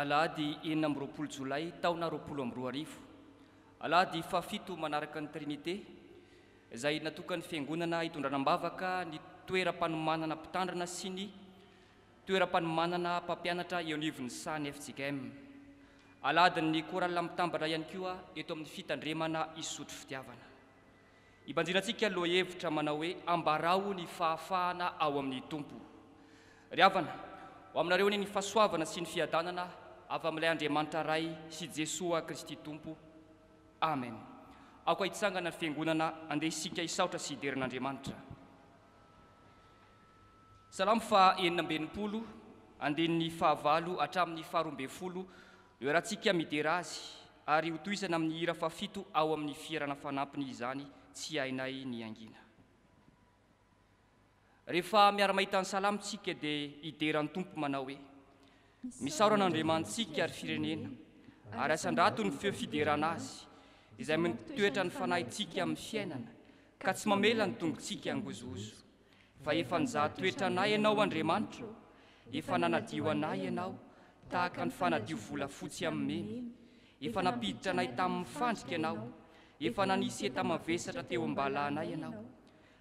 Alahady 26 jolay taona 2020. Alahady fahafito manaraka ny Trinite, izay natokan'ny Fiangonana hitondrana am-bavaka ny toeram-panomanana mpitandrina sy ny toeram-panomanana mpampianatra eo anivon'ny sahan'ny fjkm. Alahadin'ny Chorale mitambatra ihany koa eto amin'ny Fitandremana Isotry Fitiavana. Ibanjinantsika lohahevitra manao hoe Ambarao ny fahafahana ao amin'ny Tompo. Ry havana, ho aminareo anie ny fahasoavana sy ny fiadanana avy amin'ilay Andriamanitra Ray sy Jesoa Kristy Tompo. Amen. Aoka hitsangana ny Fiangonana, andeha isika hisaotra sy hidera an'Andriamanitra. Salamo faha 66, andininy fahavalo hatramin'ny faharoa ambin'ny folo no iarahantsika midera Azy, ary hotohizana amin'ny hira fahafito ao amin'ny fihirana fanampiny izany Tsy hainay ny hangina. Rehefa miara-mahita ny Salamo tsika dia hidera ny Tompo manao hoe, Misaora an'Andriamanitsika ry firenena, ary asandrato ny feo fiderana Azy, izay mitoetra ny fanahintsika amin'ny fiainana, ka tsy mamela ny tongotsika hangozohozo. Fa efa nizaha toetra anay Ianao, Andriamanitra ô, efa nanadio anay Ianao, tahaka ny fanadio volafotsy amin'ny memy. Efa nampiditra anay tamin'ny fandrika Ianao, efa nanisy enta-mavesatra teo am-balahanay Ianao.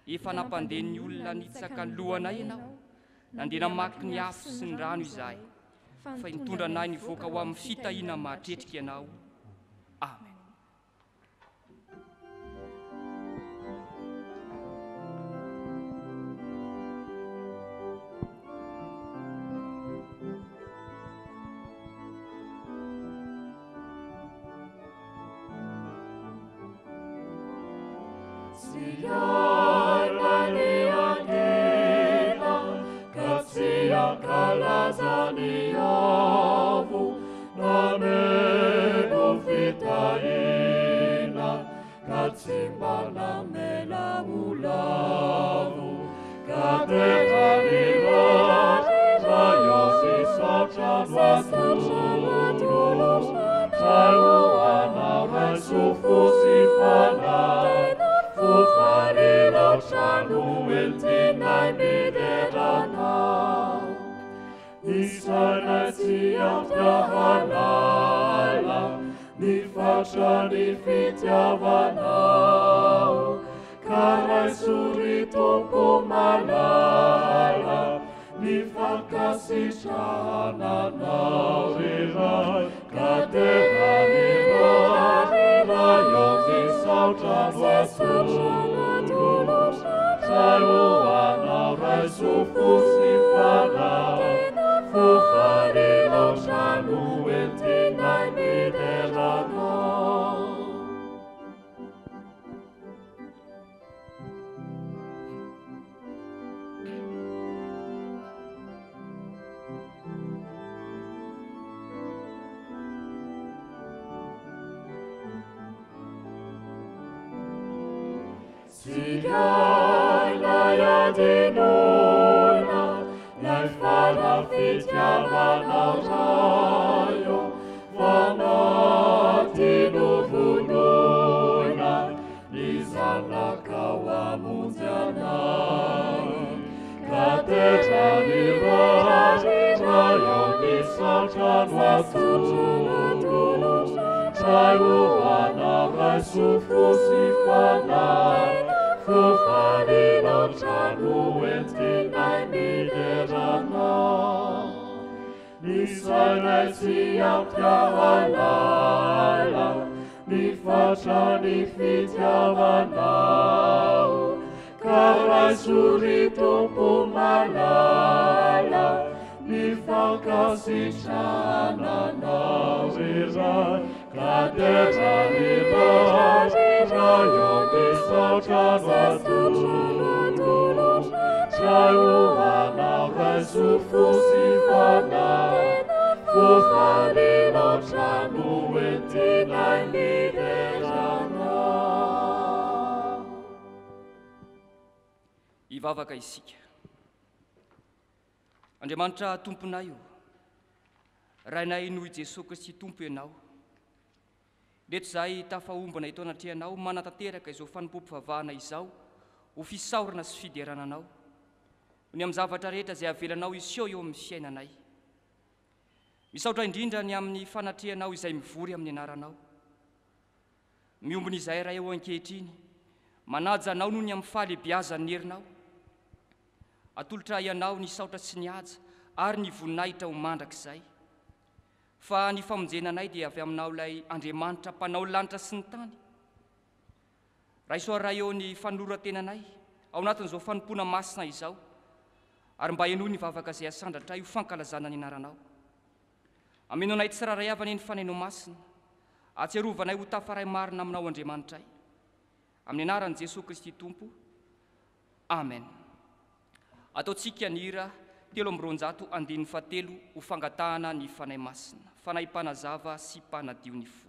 Efa nampandeha ny olona nitsaka ny lohanay Ianao, nandeha namaky ny afo sy ny rano izahay, fa nitondra anay nivoaka ho amin'ny fitahiana mahatretrika Ianao. Amen. Tsy hainay ny hangina ka tsy hankalaza ny avo Nameno fitahiana ka tsy mba namela ho lavo ka tena niraharaha eo sy saotra no atolotray ho anao raiso fo sy fanahy fo faly loatra no entinay midera anao. Ny sainay tsy ampy hahalala ny fatran'ny fitiavanao, ka raiso ry Tompo malala ny fankasitrahana anao ry Ray, ka tena mirary eo ny saotra no atolotray ho anao raiso fo sy fanahy, fo faly loatra no entinay midera anao. Tsy hainay adinoina lay fara fitiavanao Ray ô, fa maty novonoina ny Zanakao hamonjy anay. Ka tena mirary Ray ô, misaotra no atolotray ho anao raiso fo sy fanahy, fo faly loatra no entinay midera anao. Ny sainay tsy ampy hahalala ny fatran'ny fitiavanao, ka raiso ry Tompo malala ny fankasitrahana anao ry Ray, ka dera ny Ray, Ray ô misaotra no atolotray ho anao raiso fo sy fanahy, fo faly loatra no entinay midera anao. Hivavaka isika. Andriamanitra Tomponay o, Rainay noho i Jesoa Kristy Tompo Ianao. Ireto izahay tafahombana eto anatrehanao manatanteraka izao fanompoam-pivavahana izao ho fisaorana sy fiderana Anao ny amin'ny zavatra rehetra izay avelanao hiseho eo amin'ny fiainanay. Misaotra indrindra ny amin'ny fanatrehanao izay mivory amin'ny anaranao. Miombona izahay Ray ô ankehitriny, manaja Anao noho ny amin'ny fahalehibiazan'ny herinao. Atolotray Anao ny saotra sy ny haja ary ny voninahitra ho mandrakizay. Fa ny famonjena anay dia avy Aminao ilay Andriamanitra Mpanao ny lanitra sy ny tany. Raiso ary Ray ô ny fanoloran-tenanay ao anatin'izao fanompoana masina izao ary mba henoy ny vavaka izay asandratray ho fankalazana ny anaranao. Ameno anay tsirairay avy anie ny Fanahinao Masina, ahatsiarovanay ho tafaray marina Aminao Andriamanitray. Amin'ny anaran'i Jesoa Kristy Tompo. Amen. Ataontsika ny hira 223 andininy fahatelo ho fangatahana ny Fanahy Masina, Fanahy Mpanazava sy Mpanadio ny fo.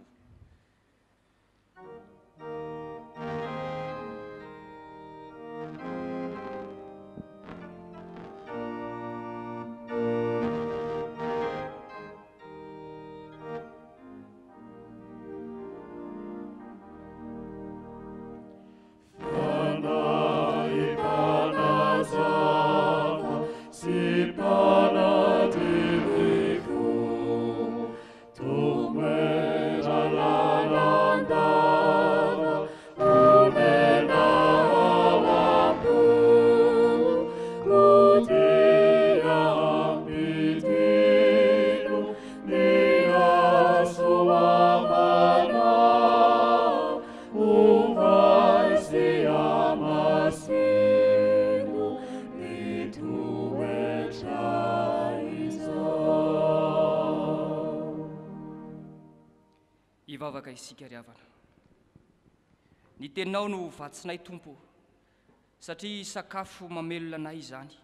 Fanahy mpanazava sy mpanadio ny fo, Tomoera lalandava, honena ao am-po, Koa dia ampidino ny hasoavanao, Ovay sy hamasino ny toetra izao. Hivavaka isika ry havana. Ny teninao no vatsinay Tompo o, satria sakafo mamelona anay izany.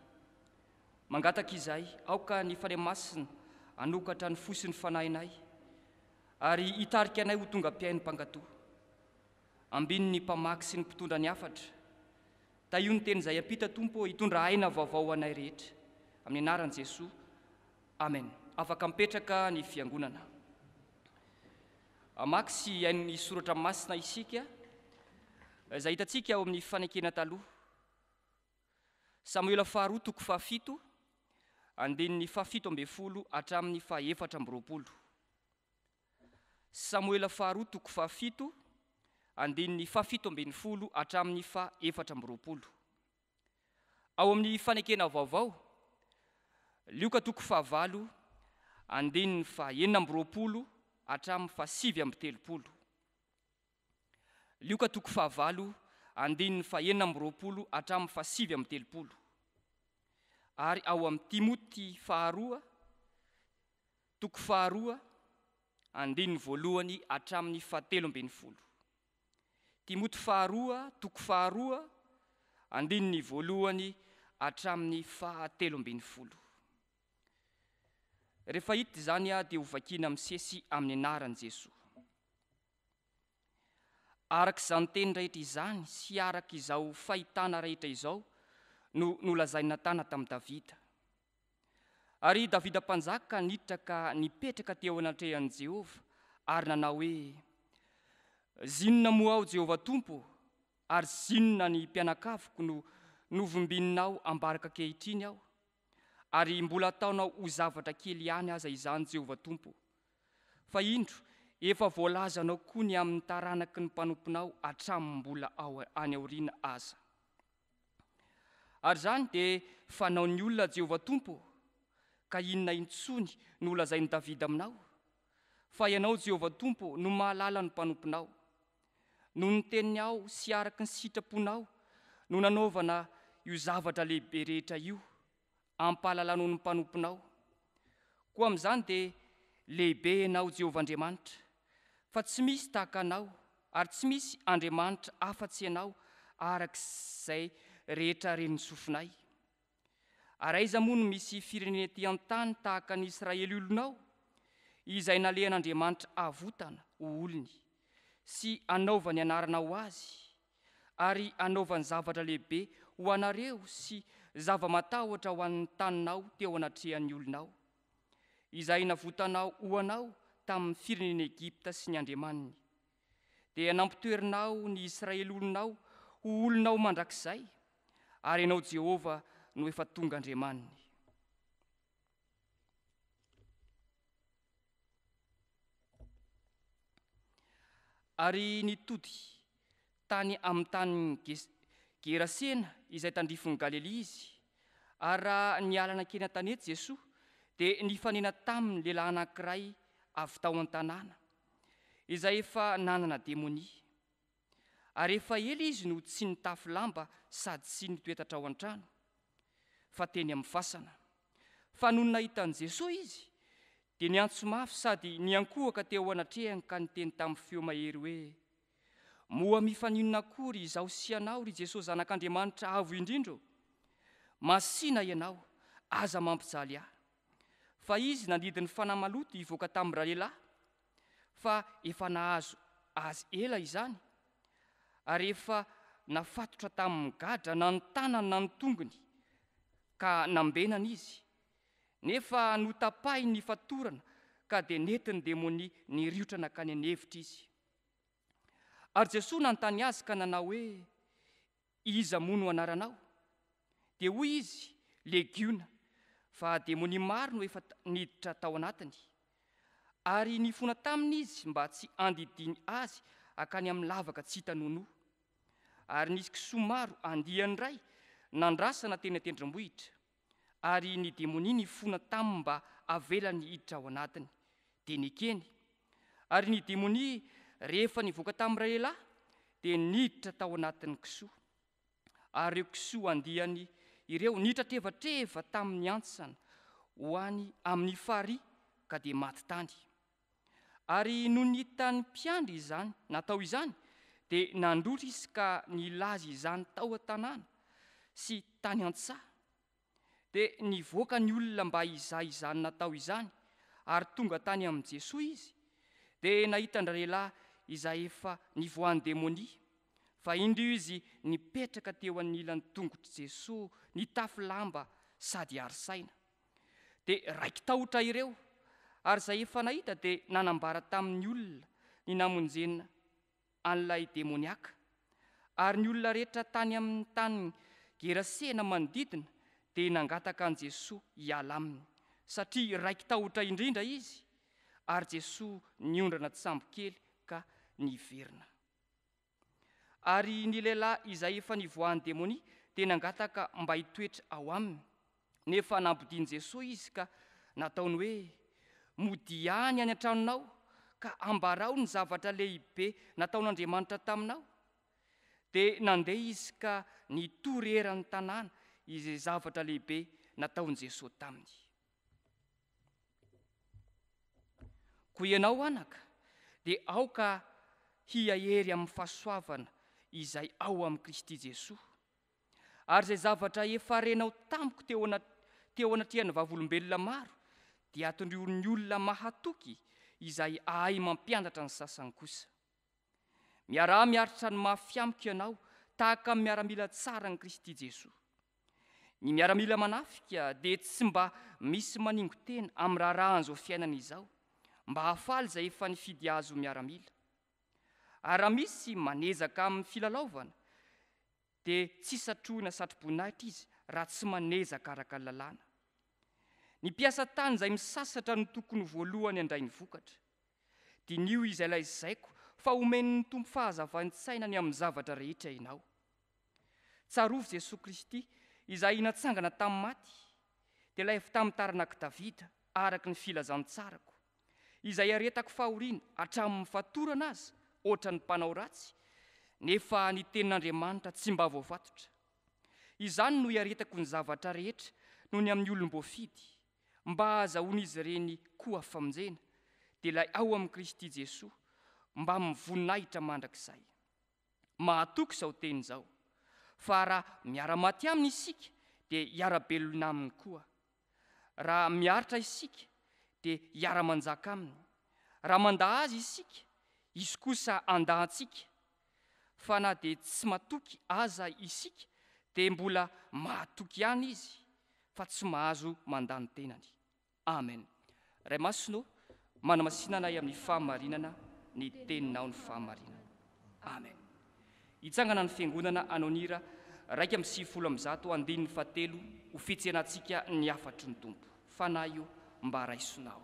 Mangataka izahay, aoka ny Fanahy Masina hanokatra ny fo sy ny fanahinay, ary hitarika anay ho tonga mpihaino mpankato. Ambino ny mpamaky sy ny mpitondra ny hafatra. Tahio ny teny izay ampita Tompo ô, hitondra aina vaovao ho anay rehetra. Amin'ny anaran'i Jesoa. Amen. Afaka mipetraka ny fiangonana. Hamaky sy hihaino ny soratra masina isika, izay hitantsika ao amin'ny fanekena taloha. Samoela faharoa toko fahafito, andininy fahafito ambin'ny folo hatramin'ny faha-24. Samoela faharoa toko fahafito, andininy fahafito ambin'ny folo hatramin'ny faha-24. Ao amin'ny fanekena vaovao, Lioka toko fahavalo, andininy faha-26 hatramin'ny faha-39. Lioka toko fahavalo, andininy faha-26 hatramin'ny faha-39. Ary ao amin'ny Timoty faharoa, toko faharoa, andininy voalohany hatramin'ny fahatelo ambin'ny folo. Timoty faharoa, toko faharoa, andininy voalohany hatramin'ny fahatelo ambin'ny folo. Rehefa hita izany dia hovakiana misesy amin'ny anaran'i Jesoa. Araka izany teny rehetra izany sy araka izao fahitana rehetra izao no nolazain'i Natana tamin'i Davida. Ary i Davida mpanjaka niditra ka nipetraka teo anatrehan'i Jehovah ary nanao hoe, Zinona moa aho, Jehovah Tompo ô, ary zinona ny mpianakaviko no novombininao ambaraka ankehitriny aho? Ary mbola ataonao ho zavatra kely ihany aza izany, Jehovah Tompo ô. Fa indro, efa voalazanao koa ny amin'ny taranaky ny mpanomponao hatramin'ny mbola ao any aoriana aza. Ary izany dia fanaon'ny olona, Jehovah Tompo ô, ka inona intsony no holazain'i Davida aminao? Fa Ianao, Jehovah Tompo ô, no mahalala ny mpanomponao. Noho ny teninao sy araka ny sitraponao no nanaovana io zavatra lehibe rehetra io, ampahalalanao ny mpanomponao. Koa amin'izany dia lehibe Ianao, Jehovah Andriamanitra, fa tsy misy tahaka Anao, ary tsy misy Andriamanitra afa-tsy Ianao, araka izay rehetra ren'ny sofinay. Ary aiza moa no misy firenena ety an-tany tahaka ny Israely olonao, izay nalehan'Andriamanitra havotana ho olony, sy hanaovany anarana ho azy, ary hanaovany zavatra lehibe ho anareo sy zava-matahotra ho an'ny taninao teo anatrehan'ny olonao, izay navotanao ho anao tamin'ny firenena Egypta sy ny andriamaniny. Dia nampitoerinao ny Israely olonao ho olonao mandrakizay, ary Ianao Jehovah no efa tonga Andriamaniny. Ary nitody tany amin'ny tanin'i Gerasena izay tandrifin'i Galilia izy. Ary raha niala nankeny an-tanety Jesoa, dia nifanena taminy lehilahy anankiray avy tao an-tanàna, izay efa nanana demonia. Ary efa ela izy no tsy nitafy lamba sady tsy nitoetatra ao an-trano, fa teny amin'ny fasana. Fa nony nahita an'i Jesoa izy, dia niantso mafy sady niankohoka teo anatrehany ka niteny tamin'ny feo mahery hoe, Moa mifaninona akory izaho sy ianao, ry Jesoa Zanak'Andriamanitra Avo Indrindra ô? Masìna ianao, aza mampijaly ahy. Fa izy nandidy ny fanahy maloto hivoaka tamin-dralehilahy, fa efa nahazo azy ela izany, ary efa nafatotra tamin'ny gadra na ny tanany na ny tongony, ka nambenana izy, nefa notapahiny ny fatorana ka dia nentin'ny demonia niriotra nankany an'efitra izy. Ary Jesoa nanontany azy ka nanao hoe, Iza moa no anaranao? Dia hoy izy, Legiona, fa demonia maro no efa niditra tao anatiny. Ary nifona taminy izy mba tsy handidiany azy hankany amin'ny lavaka tsy hita nonoa. Ary nisy kisoa maro andiany iray nandrasana teny an-tendrombohitra. Ary ny demonia nifona taminy mba havelany hiditra ao anatiny. Dia nekeny. Ary ny demonia, rehefa nivoaka tamin'ny ralehilahy, dia niditra tao anatin'ny kisoa. Ary ireo kisoa andiany ireo nitratrevatreva tamin'ny hantsana ho any amin'ny farihy ka dia maty tany. Ary nony hitan'ny mpiandry izany natao izany, dia nandrotra izy ka nilaza izany tao an-tanàna sy tany an-tsaha. Dia nivoaka ny olona mba hizaha izany natao izany, ary tonga tany amin'i Jesoa izy, dia nahita an-dralehilahy izay efa nivoahan'ny demonia, fa indro izy nipetraka teo anilan'ny tongotr'i Jesoa nitafy lamba sady ary saina. Dia raiki-tahotra ireo, ary izay efa nahita dia nanambara tamin'ny olona ny namonjena an'ilay demoniaka. Ary ny olona rehetra tany amin'ny tanin'i Gerasena manodidina dia nangataka an'i Jesoa hiala aminy, satria raiki-tahotra indrindra izy, ary Jesoa niondrana tsambokely ka niverina. Ary ny lehilahy izay efa nivoahan'ny demonia dia nangataka mba hitoetra ao aminy, nefa nampodian'i Jesoa izy ka nataony hoe, Modia any any an-tranonao ka ambarao ny zavatra lehibe nataon'Andriamanitra taminao. Dia nandeha izy ka nitory eran'ny tanàna izay zavatra lehibe nataon'i Jesoa taminy. Koa ianao anaka, dia aoka hihahery amin'ny fahasoavana izay ao amin'i Kristy Jesoa. Ary izay zavatra efa renao tamiko teo teo anatrehan'ny vavolombelona maro, dia atondroin'ny olona mahatoky izay ahay mampianatra ny sasany kosa. Miaraha miaritra ny mafy amiko ianao, tahaka ny miaramila tsara an'i Kristy Jesoa. Ny miaramila manafika dia tsy mba misy maningo-tena amin'ny raharahan'izao fiainana izao, mba hahafaly izay efa nifidy azy ho miaramila. Ary raha misy manezaka amin'ny filalaovana, dia tsy satrohina satroboninahitra izy raha tsy manezaka araka ny lalàna. Ny mpiasa tany izay misasatra no tokony ho voalohany handray ny vokatra. Diniho izay lazaiko fa omen'ny Tompo fahazavan-tsaina ny amin'ny zavatra rehetra ianao. Tsarovy Jesoa Kristy izay natsangana tamin'ny maty, dia ilay avy tamin'ny taranak'i Davida araka ny filazantsarako. Izay iaretako fahoriana hatramin'ny fatorana aza hoatran'ny mpanao ratsy, nefa ny tenin'Andriamanitra tsy mba voafatotra. Izany no iaretako ny zavatra rehetra noho ny amin'ny olom-boafidy, mba hahazahoan'izy ireny koa famonjena, dia ilay ao amin'i Kristy Jesoa, mbamin'ny voninahitra mandrakizay. Mahatoky izao teny izao, fa raha miara-maty aminy isika, dia hiara-belona aminy koa. Raha miaritra isika, dia hiara-manjaka aminy. Raha mandà Azy isika, Izy kosa handà antsika. Fa na dia tsy matoky aza isika, dia mbola mahatoky ihany Izy, fa tsy mahazo mandà ny tenany. Amen. Ray Masina ô, manamasina anay amin'ny fahamarinana ny Teninao ny fahamarinana. Amen. Hitsangana ny Fiangonana hanao ny hira 191 andininy fahatelo ho fitsenantsika ny hafatry ny Tompo. Fanahy ô, mba raisonao.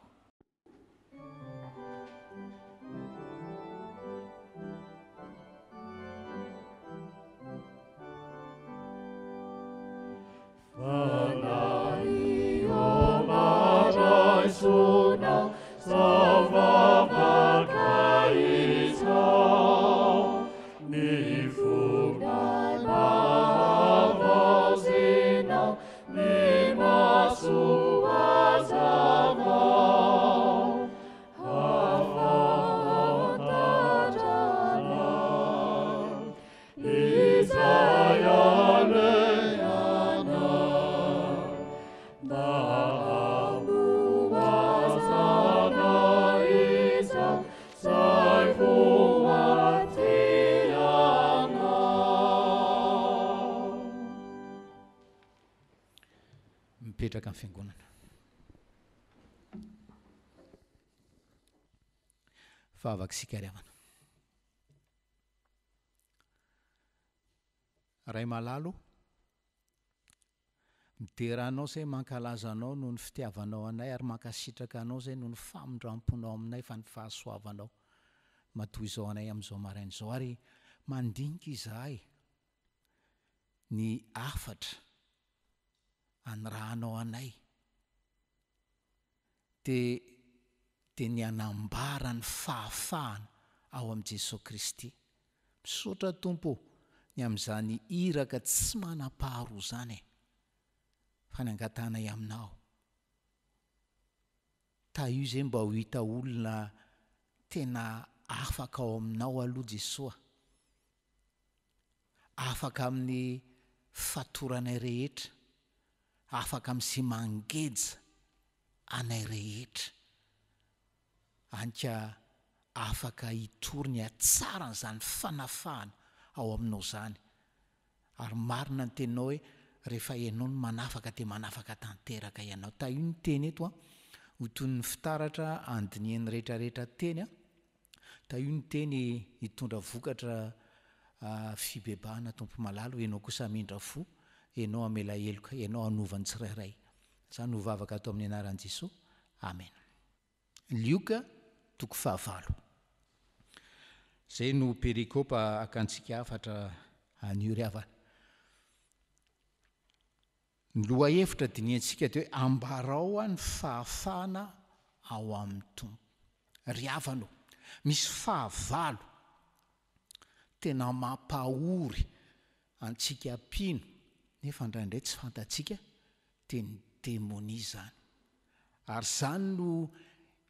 Mipetraka ny fiangonana. Vavaka isika ry havana. Ray malala o, midera Anao izay, mankalaza Anao noho ny fitiavanao anay ary mankasitraka Anao izay noho ny famindramponao aminay fa ny fahasoavanao matoa izao anay amin'izao maraina izao ary mandinika izahay ny hafatra anirahanao anay dia dia ny hanambara ny fahafahana ao amin'i Jesoa Kristy. Misaotra Tompo o, ny amin'izany iraka tsy manam-paharoa izany e! Fa ny angatahanay Aminao, tahio izay mba ho hita olona tena afaka ao Aminao aloha Jesoa, afaka amin'ny fatoranay rehetra, afaka amin'izay mangeja anay rehetra, any ka afaka hitory ny hatsaran'izany fanafahana ao aminao izany, ary marina ny teninao hoe rehefa ianao no manafaka dia manafaka tanteraka ianao. Tahio ny teny eto an, ho toy ny fitaratra andinihan'ny rehetra rehetra teny an, Tahio ny teny hitondra vokatra fibebahana Tompo malala o, Ianao kosa hamindra fo, Ianao hamela heloka, Ianao hanova ny tsirairay. Izany no vavaka atao amin'ny anaran'i Jesoa. Amen. Lioka toko fahavalo. Izay no perikopa hakantsika hafatra anio ry havana. Ny lohahevitra dinihantsika dia hoe ambarao ny fahafahana ao amin'ny Tompo. Ry havana ô, misy fahavalo tena mampahory antsika mpino nefa indraindray tsy fantatsika dia ny demonia izany. Ary izany no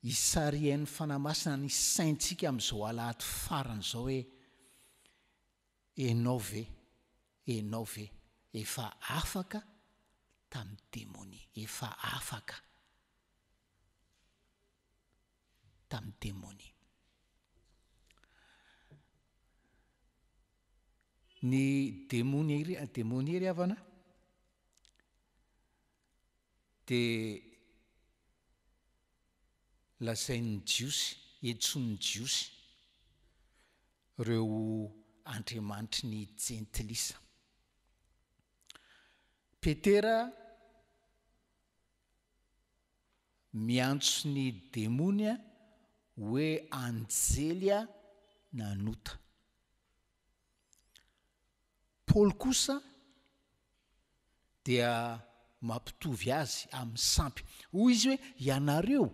isarihan'ny Fanahy Masina ny saintsika amin'izao alahady farany izao hoe Enao ve, enao ve efa afaka tamin'ny demonia? Efa afaka tamin'ny demonia. Ny demonia, demonia ry havana dia lazain'ny Jiosy, iantsoan'ny Jiosy ireo andriamanitry ny Jentilisa. Petera miantso ny demony hoe anjely nanota. Paoly kosa dia mampitovy azy amin'ny sampy. Hoy izy hoe, Ianareo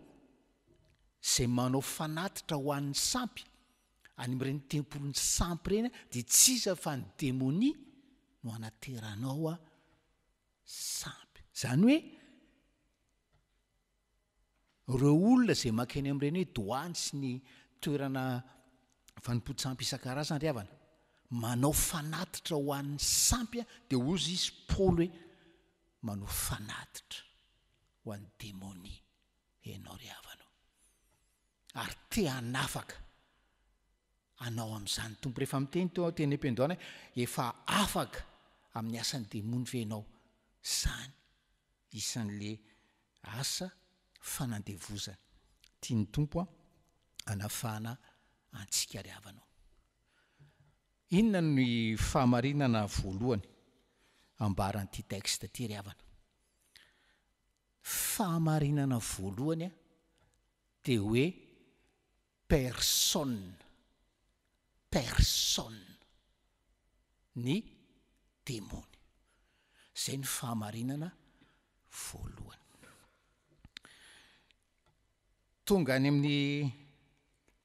izay manao fanatitra ho an'ny sampy, any amin'ireny tempolin'ny sampy ireny, dia tsy iza fa ny demonia no anateranao sampy. Izany hoe, Ireo olona izay mankeny amin'ireny hoe doany sy ny toerana fanompoan-tsampy isan-karazany ry havana, manao fanatitra ho an'ny sampy dia hozy izy Paoly hoe manao fanatitra ho an'ny demonia ianao ry havana o. Ary te hanafaka anao amin'izany Tompo. Rehefa miteny teo teny am-piandohana hoe efa afaka amin'ny asan'ny demony ve ianao? Izany isan'le Asa fanandevozana tian'ny Tompo hanafahana antsika ry havana o. Inona ny fahamarinana voalohany ambaran'ity texte ity ry havana? Fahamarinana voalohany dia hoe personne, personne, ny demony. Izay ny fahamarinana voalohany. Tonga any amin'ny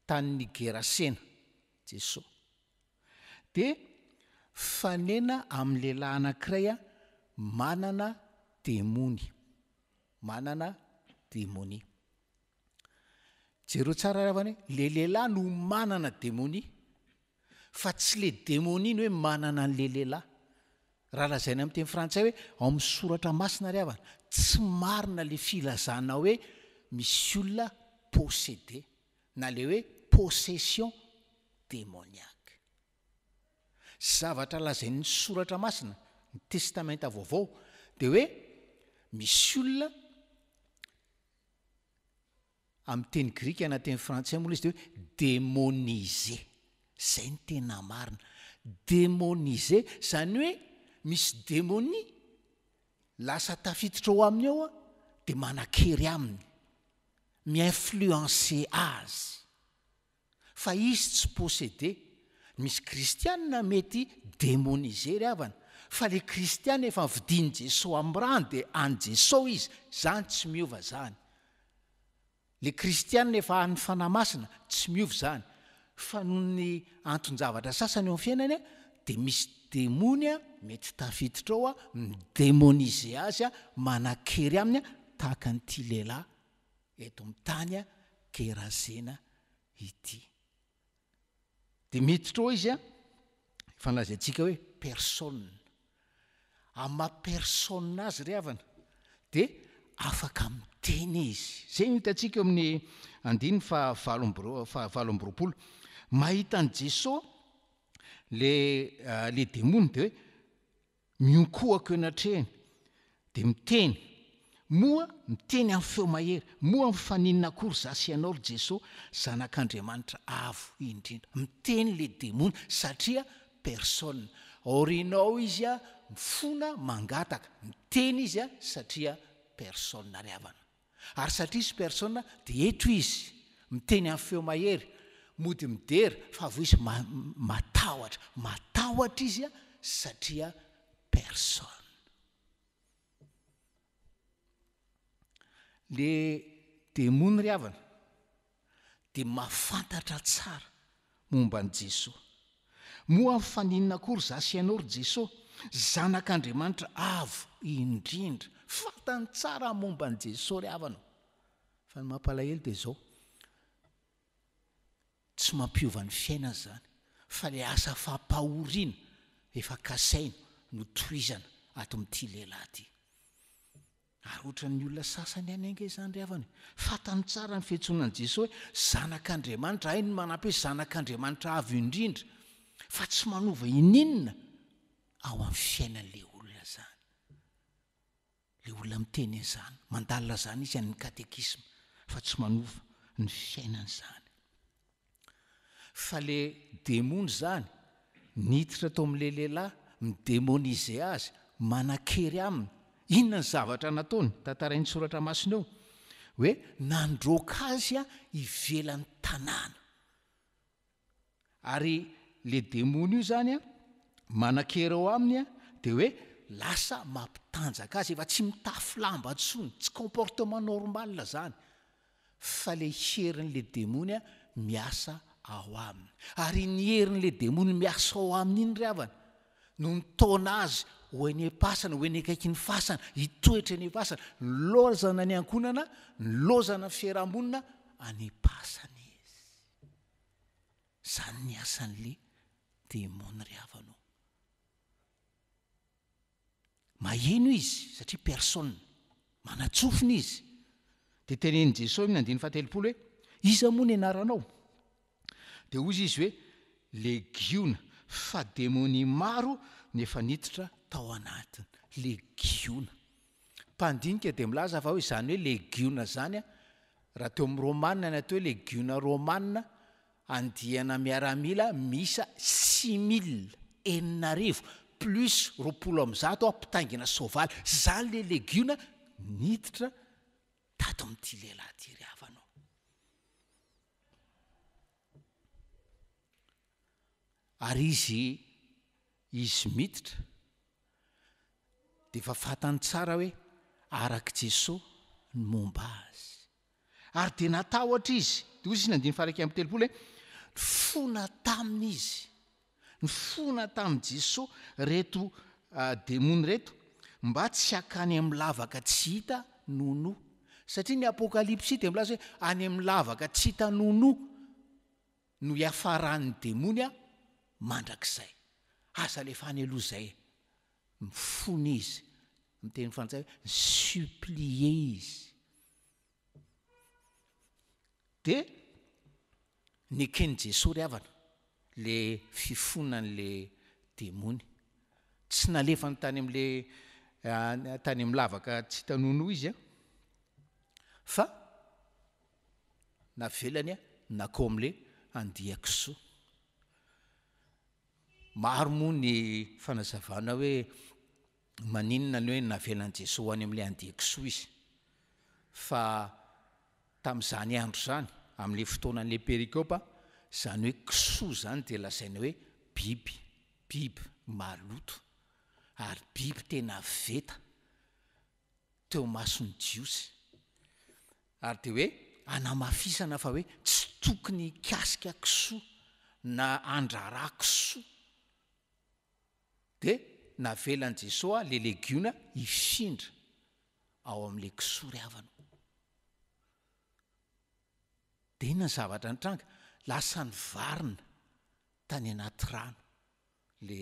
tanin'i Gerasena Jesoa. Dia mifanena amin'ny lehilahy anankiray manana demony. Manana demonia. Jereo tsara ry havana hoe le lehilahy no manana demonia fa tsy le demonia no hoe manana an'le lehilahy. Raha lazaina amin'ny teny frantsay hoe ao amin'ny soratra masina ry havana, tsy marina le filazana hoe misy olona possédé na le hoe possession démoniaque. Zavatra lazain'ny soratra masina, ny testamenta vaovao, dia hoe misy olona Amin'ny teny grika na teny frantsay moa ilay izy dia hoe démonisé. Izay no tena marina. Démonisé, izany hoe misy demonia lasa tafiditra ao aminy ao dia manan-kery aminy, mi-influencer azy. Fa izy tsy possédé. Misy kristianina mety démonisé ry havana, fa le kristiana efa novidian'i Jesoa amin'ny rany dia an'i Jesoa izy, zany tsy miova zany. Le kristianina efa an'ny Fanahy Masina, tsy miova zany. Fa noho ny anton-javatra sasany eo amin'ny fiainany dia misy demony mety tafiditra ao mi-démoniser azy, manan-kery aminy tahaka an'ity lehilahy eto amin'ny tany Gerazena ity. Dia miditra ao izy, efa nolazaintsika hoe personne. Amin'ny maha personne azy ry havana, dia afaka miteny izy. Izay no hitantsika eo amin'ny andininy fahavalo amby roa, fahavalo amby roapolo. Mahita an'i Jesoa le, le demony dia hoe Mionkohaka eo anatrehany, dia miteny, Moa miteny amin'ny feo mahery, moa mifaninona akory izaho sy ianao, ry Jeso, Zanak'Andriamanitra Avo Indrindra? Miteny ilay demony, satria personne. Aorianao izy mifona, mangataka. Miteny izy satria personne ry havana. Ary satria izy personne dia eto izy miteny amin'ny feo mahery, mody midera fa avy eo izy matahotra, matahotra izy satria personne. Le demony ry havana dia mahafantatra tsara momba an'i Jesoa. Moa mifaninona akory za sy ianao ry Jesoa, Zanak'Andriamanitra Avo Indrindra. Fantany tsara momba an'i Jesoa ry havana o. Fa ny mampalahelo dia izao, tsy mampiova ny fiainana izany, fa ilay asa fampahoriana efa kasaina no tohizana ato amin'ity lehilahy ity. Ary ohatran'ny olona sasany ihany ange izany ry havana e! Fantany tsara ny fiantsoana an'i Jesoa hoe Zanak'Andriamanitra, hainy ny manampy hoe Zanak'Andriamanitra Avo Indrindra, fa tsy manova ininona ao amin'ny fiainan'ilay olona izany. Ilay olona miteny an'izany, mandalina izany izy any amin'ny katekisma, fa tsy manova ny fiainany izany. Fa le demony zany niditra tao amle lehilahy, mi-demoniser azy, manan-kery aminy. Inona ny zavatra nataony? Tantarain'ny soratra masina eo hoe nandroaka azy ivelan'ny tanàna. Ary le demony io zany an, manan-kery ao aminy an, de hoe lasa mampitanjaka azy, efa tsy mitafy lamba intsony, tsy comportement normal zany. Fa le herin'le demony miasa ao aminy. Ary iny herin'le demony miasa ao aminy iny ry havana, no nitaona azy ho eny am-pasana, ho eny akaikin'ny fasana, hitoetra eny am-pasana, nilaozana ny ankohonana, nilaozana ny fiaraha-monina, any am-pasana izy. Izany ny asan'le demony ry havana o. Maheno izy satria personne. Manan-tsofina izy. Dia tenenin'i Jesoa amin'ny andininy fahatelopolo hoe, Iza moa ny anaranao? Dia hozy izy hoe, Legiona, fa demonia maro no efa niditra tao anatiny. Legiona. Mpandinika dia milaza fa hoe izany hoe legiona izany, raha teo amin'ny Romana ny atao hoe legiona romana, Andiana miaramila miisa 6000, 6000, plus 120 mpitaingina soavaly, zany le legiona niditra tato amin'ity lehilahy ity ry havana ô. Ary izy izy miditra. Dia efa fantany tsara hoe arak'i Jesoa ny momba azy. Ary dia natahotra izy. Dia hoy izy ny andininy faha-31 hoe, Nifona taminy izy. Nifona tamin'i Jesoa ireto demony ireto mba tsy hakany amin'ny lavaka tsy hita nonoa. Satria ny Apokalypsy dia milaza hoe any amin'ny lavaka tsy hita nonoa no hiafaran'ny demony mandrakizay. Aza alefa any aloha izay e. Mifona izy. Amin'ny teny frantsay hoe mi-supplier izy. Dia neken'i Jesoa ry havana le fifonan'le demony. Tsy nalefany tany amin'le tany amin'ny lavaka tsy hita nonoa izy an, fa navelany nankao amin'le andian-kisoa. Maro moa ny fanazavana hoe maninona ny hoe navelan'i Jesoa ho any amin'ilay andian-kisoa izy. Fa tamin'izany andro izany, amin'ilay fotoanan'ilay perikopa, izany hoe kisoa izany dia lazaina hoe biby, biby maloto, ary biby tena veta teo imason'ny Jiosy. Ary dia hoe anamafisana fa hoe tsy tokony hikasika kisoa na handrara kisoa. Dia navelan'i Jesoa le legiona hifindra ao amin'ilay kisoa ry havana o. Dia inona ny zavatra nitranga? Lasa nivarina tany anaty rano le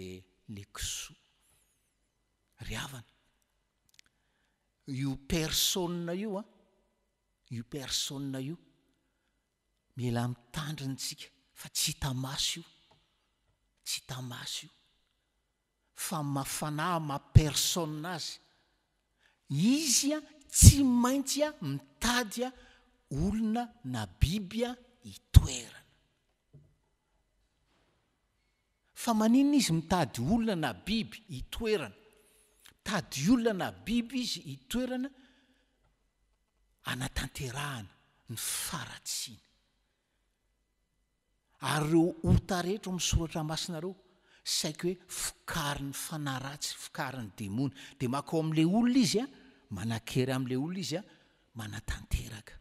le kisoa. Ry havana, io personne io an, io personne io, Mila mitandrina tsika fa tsy hita maso io, tsy hita maso io. Fa ny maha fanahy maha personne azy, izy tsy maintsy mitady olona na biby hitoerana. Fa maninona izy mitady olona na biby hitoerana? Mitady olona na biby izy hitoerana anatanterahana ny faharatsiana. Ary ireo ota rehetra ao amin'ny soratra masina ireo, saiky hoe vokarin'ny fanahy ratsy, vokarin'ny demony. Dia makao amin'ilay olona izy, manan-kery amin'ilay olona izy, manatanteraka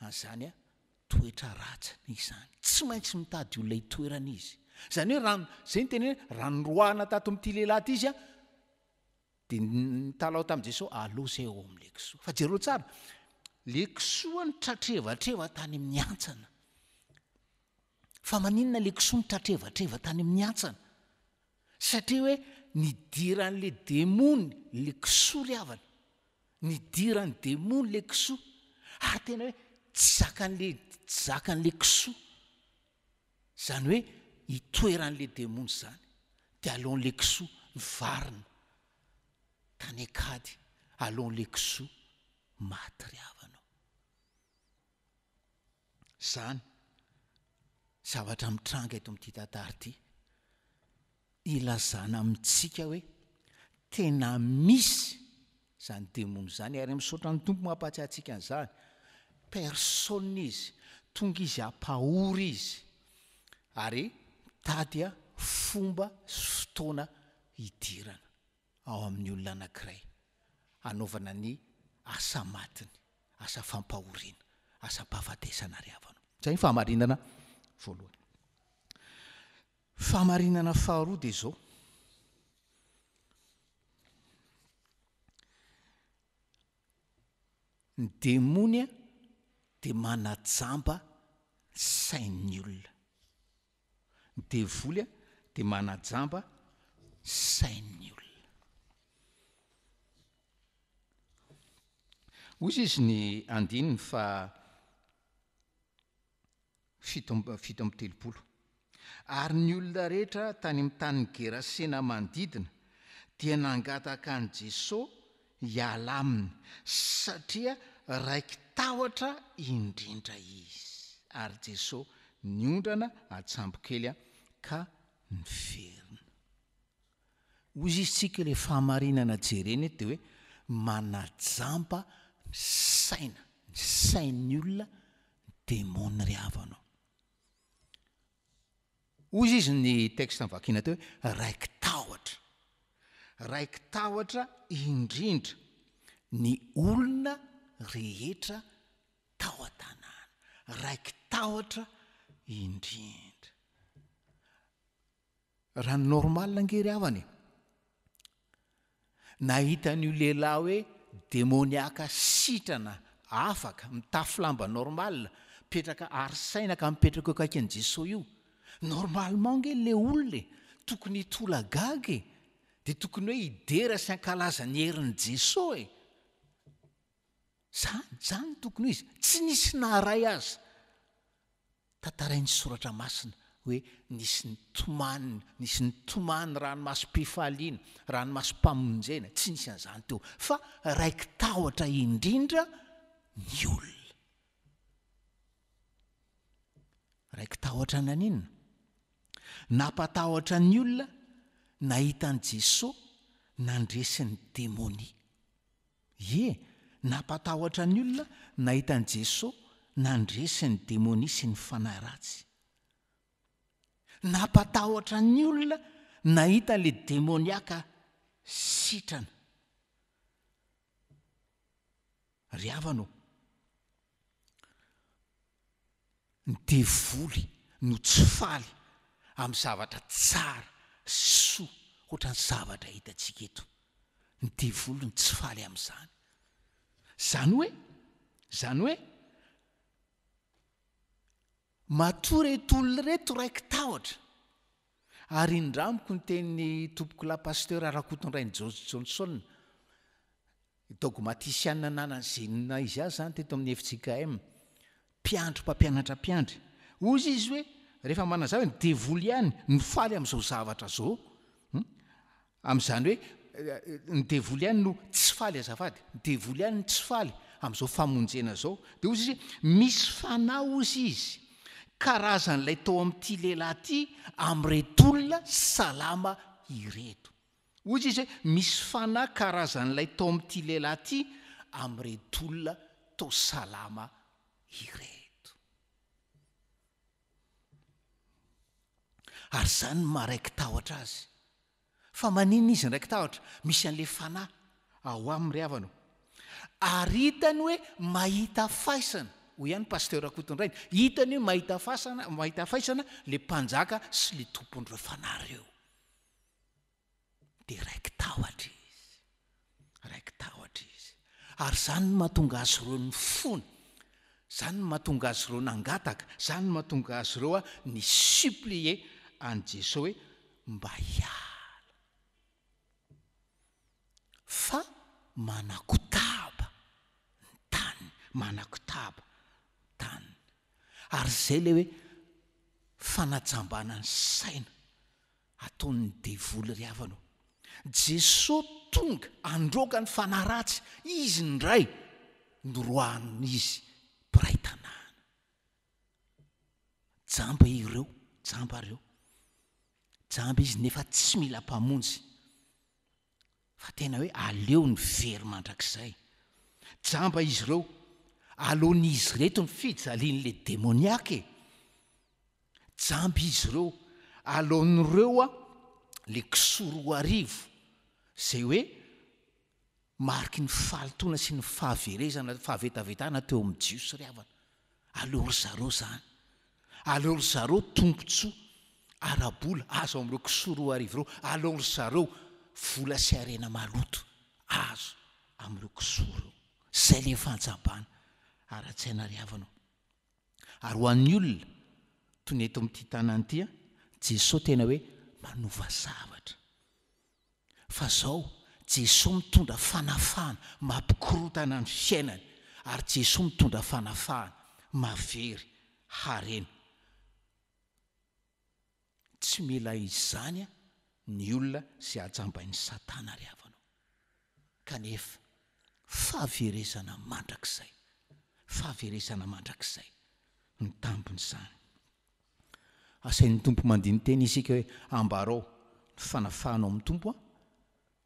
an'izany toetra ratsiny izany. Tsy maintsy mitady olona hitoerana izy. Izany hoe raha, izay no teny hoe raha noroahana tato amin'ity lehilahy ity izy, Dia nitalaho tamin'i Jesoa, Aleo izay ao amin'ilay kisoa. Fa jereo tsara, ilay kisoa nitratrevatreva tany amin'ny hantsana. Fa maninona ilay kisoa nitratrevatreva tany amin'ny hantsana? Satria hoe nidiran'ilay demony ilay kisoa ry havana. Nidiran'ny demony ilay kisoa. Ary tena hoe tsy zakan'ilay tsy zakan'ilay kisoa. Izany hoe itoeran'ilay demony izany. Dia aleon'ilay kisoa mivarina tany an-kady, aleon'ilay kisoa maty ry havana ô. Izany zavatra mitranga eto amin'ity tantara ity. Ilazana amintsika hoe tena misy izany demony izany ary misaotra ny Tompo mampahatsiahy antsika an'izany. Personne izy, tonga izy hampahory izy ary mitady fomba sy fotoana hidirana ao amin'ny olona anankiray hanaovana ny asa matiny, asa fampahoriana, asam-pahafatesana ary havana. Izay ny fahamarinana voalohany. Fahamarinana faharoa dia izao, ny demony dia manajamba ny sain'ny olona. Ny devoly dia manajamba ny sain'ny olona. Hoy izy ny andininy fa 37. Ary ny olona rehetra tany amin'ny tanin'i Gerasena manodidina dia nangataka an'i Jesoa hiala aminy, satria raiki-tahotra indrindra izy. Ary Jesoa niondrana an-tsambokely ka niverina. Hoy izy tsika ilay fahamarinana jerena eto dia hoe manajamba ny saina, ny sain'ny olona ny demony ry havana o. Hoy izy ny texte novakiana teo hoe raiki-tahotra. Raiki-tahotra indrindra ny olona rehetra tao an-tanàna. Raiki-tahotra indrindra. Raha ny normal ange ry havana e! Nahita an'io lehilahy hoe demoniaka sitrana, afaka, mitafy lamba normal, mipetraka ary saina ka mipetraka eo akaikin'i Jesoa io. Normalement ange le olona e, tokony hitolagaga e, dia tokony hoe hidera sy hankalaza ny herin'i Jesoa e. Zany, zany no tokony ho izy. Tsy nisy naharay aza. Tantarain'ny Soratra Masina hoe nisy nitomany, nisy nitomany ranomasom-pifaliana, ranomasom-pamonjena, tsy nisy an'izany teo. Fa raiki-tahotra indrindra ny olona. Raiki-tahotra naninona? Nampatahotra ny olona nahita an'i Jesoa nandresy ny demonia. Ie, nampatahotra ny olona nahita an'i Jesoa nandresy ny demonia sy ny fanahy ratsy. Nampatahotra ny olona nahita ilay demoniaka sitrana. Ry havana ô, Ny devoly no tsy faly amin'ny zavatra tsara sy soa ohatran'ny zavatra hitantsika eto. Ny devoly no tsy faly amin'izany. Izany hoe, izany hoe, matoa ireto olona ireto raiki-tahotra, ary indramiko ny tenin'ny tompokolahy Pasteur Rakotondrainy Johnson, Dogmatisiana nanana izay naha izy azy izany teto amin'ny fjkm. Mpiandry mpampianatra mpiandry. Hoy izy hoe, rehefa manazava hoe ny devoly ihany no faly amin'izao zavatra izao, amin'izany hoe ny devoly ihany no tsy faly azafady, ny devoly ihany no tsy faly amin'izao famonjena izao. Dia hoy izy hoe, misy fanahy hozy izy, karazan'ilay tao amin'ity lehilahy ity amin'ireto olona salama ireto. Hoy izy hoe, Misy fanahy karazan'ilay tao amin'ity lehilahy ity amin'ireto olona toa salama ireto. Ary izany no maha-raiki-tahotra azy. Fa maninona izy niraiki-tahotra? Misy an'ilay fanahy ao aminy ry havana o. Ary hitany hoe mahita faisana, hoy ihany Pasteur Rakotondrainy, hitany hoe mahita fasana, mahita faisana ilay mpanjaka sy ilay tompon'ireo fanahy ireo. Dia raiki-tahotra izy. Raiki-tahotra izy. Ary izany no mahatonga azy ireo nifona. Izany no mahatonga azy ireo nangataka. Izany no mahatonga azy ireo ni-supplier an'i Jesoa hoe mba hiala. Fa manakotaba ny taniny. Manakotaba ny taniny. Ary izay ilay hoe fanajambana ny saina. Ataon'ny devoly ry havana o. Jesoa tonga handroaka ny fanahy ratsy, izy indray noroahan'izy mpiray tanàna. Jamba ireo, jamba ireo. Jamba izy nefa tsy mila mpamonjy. Fa tena hoe aleony very mandrakizay. Jamba izy ireo, aleon'izy ireto ny fijalian'ilay demoniaka e. Jamba izy ireo, aleon'ireo a le kisoa 2000, izay hoe mariky ny fahalotoana sy ny fahaverezana, fahavetavetana teo amin'ny Jiosy ry havana. Aleo ry zareo izany. Aleo ry zareo tombontsoa ara-bola azo amin'ireo kisoa 2000 ireo. Aleo ry zareo vola sy harena maloto azo amin'ireo kisoa ireo. Izay ilay fanjambana ara-tsaina ry havana ô. Ary ho an'ny olona toy ny eto amin'ity tanàna ity, Jesoa tena hoe manova zavatra. Fa zao, Jesoa mitondra fanafahana, mampikorontana ny fiainany, ary Jesoa mitondra fanafahana, mahavery harena. Tsy mila izany ny olona izay hajambain'i Satana ry havana o. Kanefa, fahaverezana mandrakizay, fahaverezana mandrakizay no tambin'izany. Asain'ny Tompo mandini-tena isika hoe ambarao ny fanafahana ao amin'ny Tompo an,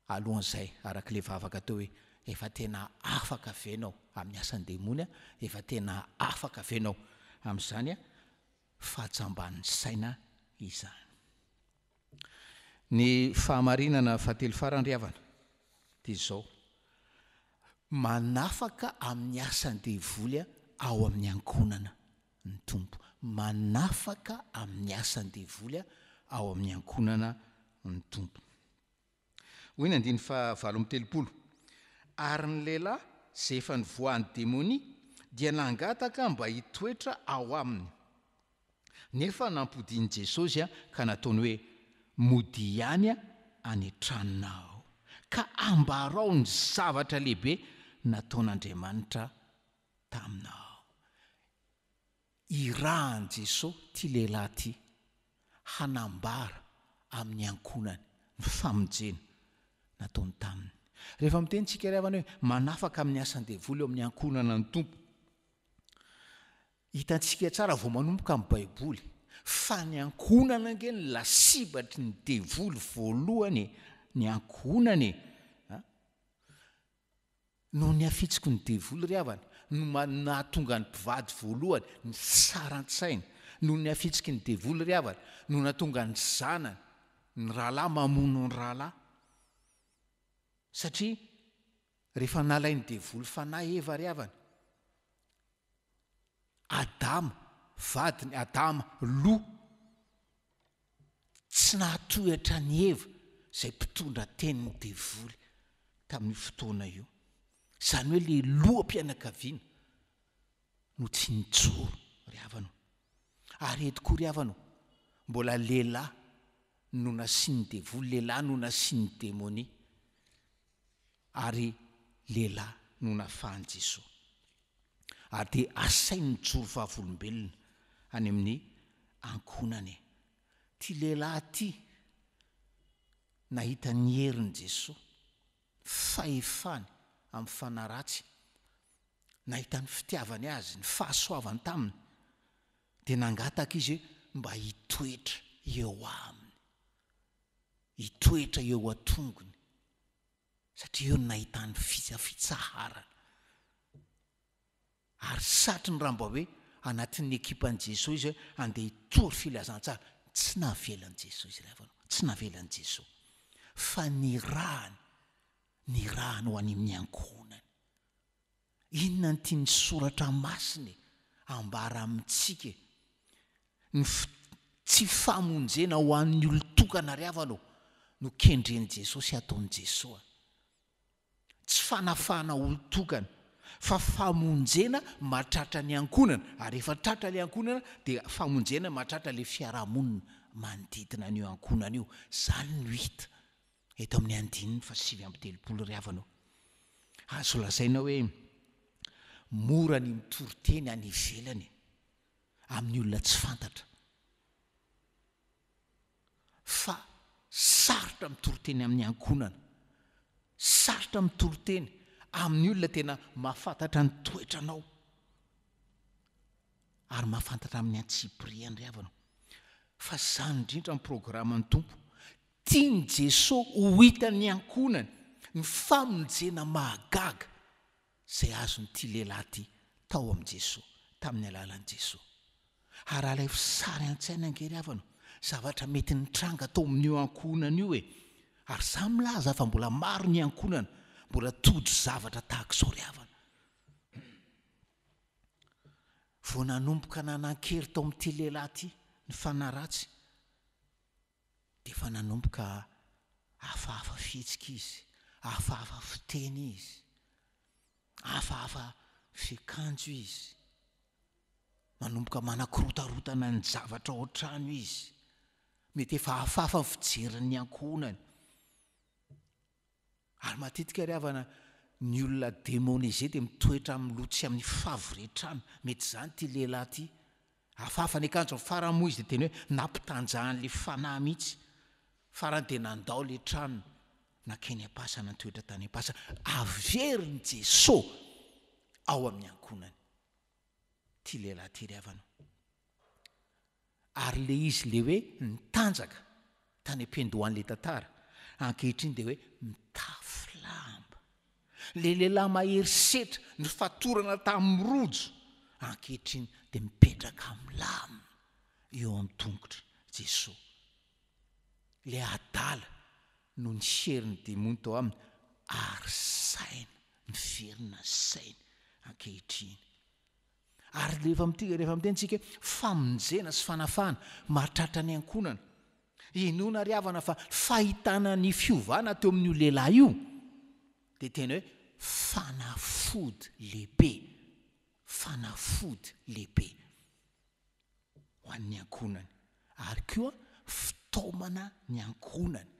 alohan'izay araka ilay vavaka teo hoe efa tena afaka ve ianao amin'ny asan-demony an, efa tena afaka ve ianao amin'izany fahajamban'ny saina izany. Ny fahamarinana fahatelo farany ry havana dia izao, manafaka amin'ny asan-devoly ao amin'ny ankohonana ny Tompo. Manafaka amin'ny asan-devoly ao amin'ny ankohonana ny Tompo. Hoy ny andininy faha 38, Ary ny lehilahy izay efa nivoahan'ny demonia dia nangataka mba hitoetra ao aminy. Nefa nampodian'i Jesosy ka nataony hoe, Modia ihany any an-tranonao, ka ambarao ny zavatra lehibe nataon'Andriamanitra taminao. Irahan'i Jesoa ity lehilahy ity hanambara amin'ny ankohonany ny famonjena nataony taminy. Rehefa miteny isika ry havana hoe manafaka amin'ny asan-devoly eo amin'ny ankohonana ny Tompo, hitantsika tsara vao manomboka ny Baiboly fa ny ankohonana ange no lasibatry ny devoly voalohany e, ny ankohonana e. Noho ny hafitsiky ny devoly ry havana no nahatonga ny mpivady voalohany nisaran-tsaina. Noho ny hafitsiky ny devoly ry havana no nahatonga ny zanany, ny rahalahy mamono ny rahalahy. Satria rehefa nalain'ny devoly fanahy Eva ry havana, Adama, vadiny, Adama, loha. Tsy nahatohitra an'i Eva izay mpitondra tenin'ny devoly tamin'io fotoana io. Izany hoe ilay loham-pianakaviana no tsy nijoro ry havana o. Ary eto koa ry havana o, mbola lehilahy no nasian'ny devoly, lehilahy no nasian'ny demonia, ary lehilahy no nafahan'i Jesoa. Ary dia asainy mijoro vavolombelona any amin'ny ankohonany. Ity lehilahy ity nahita ny herin'i Jesoa, fahefany amin'ny fanahy ratsy, nahita ny fitiavany azy, ny fahasoavany taminy, dia nangataka izy hoe mba hitoetra eo aminy, hitoetra eo an-tongony. Satria eo no nahitany fitsaharana. Ary satriny raha mba hoe anatin'ny ekipan'i Jesoa izy hoe handeha hitory filazantsara. Tsy navelan'i Jesoa izy ry havana ô. Tsy navelan'i Jesoa. Fa nirahany, nirahany ho any amin'ny ankohonany. Inona no tian'ny soratra masina e ambara amintsika e? Ny tsy famonjena ho an'ny olon-tokana ry havana ô no kendren'i Jesosy hataon'i Jesoa. Tsy fanafahana olon-tokana fa famonjena mahatratra ny ankohonana ary rehefa tratra ilay ankohonana dia famonjena mahatratra ilay fiarahamonina manodidina an'io ankohonana io. Izany no hita eto amin'ny andininy faha 39 ry havana ô. Azo lazaina hoe mora ny mitory teny any ivelany amin'ny olona tsy fantatra fa sarotra mitory teny amin'ny ankohonana, sarotra mitory teny amin'ny olona tena mahafantatra ny toetranao ary mahafantatra amin'ny antsipiriany ry havana fa izany indrindra ny programan'ny Tompo Tian'i Jesoa ho hitan'ny ankohonany ny famonjena mahagaga izay azon'ity lehilahy ity tao amin'i Jesoa, tamin'ny alalan'i Jesoa. Ary alaivo sary an-tsaina ange ry havana o, zavatra mety nitranga tao amin'io ankohonana io e! Ary za milaza fa mbola maro ny ankohonana mbola tojo zavatra tahaka izao ry havana. Vao nanomboka nanan-kery tao amin'ity lehilahy ity ny fanahy ratsy, dia efa nanomboka hafahafa fihetsika izy, hafahafa fiteny izy, hafahafa fiakanjo izy, manomboka manakorontarotana ny zavatra ao an-trano izy, mety efa hafahafa ny fijerin'ny ankohonany. Ary matetika ry havana, ny olona demonisé dia mitoetra amin'ny loto sy amin'ny favoretrana. Mety izany ity lehilahy ity. Hafahafa ny akanjony, farany moa izy dia tena hoe nampitanjahan'ilay fanahy mihitsy. Farany dia nandao ilay tranony, nankeny am-pasana, nitoetra tany am-pasana. Averin'i Jesoa ao amin'ny ankohonany ity lehilahy ity ry havana. Ary le izy le hoe nitanjaka tany am-piandohan'le tantara, ankehitriny dia hoe mitafy lamba. Le lehilahy mahery setra nofatorana tamin'ny rojo, ankehitriny dia mipetraka milamina eo amin'ny tongotr'i Jesoa. Ilay adala no niserin'ny demony tao aminy ary saina, miverina ny sainy ankehitriny. Ary rehefa mity, rehefa miteny tsika hoe famonjena sy fanafahana mahatratra ny ankohonana. Inoana ry havana fa fahitana ny fiovana teo amin'io lehilahy io dia tena hoe fanafody lehibe, fanafody lehibe ho an'ny ankohonany ary koa fitaomana ny ankohonany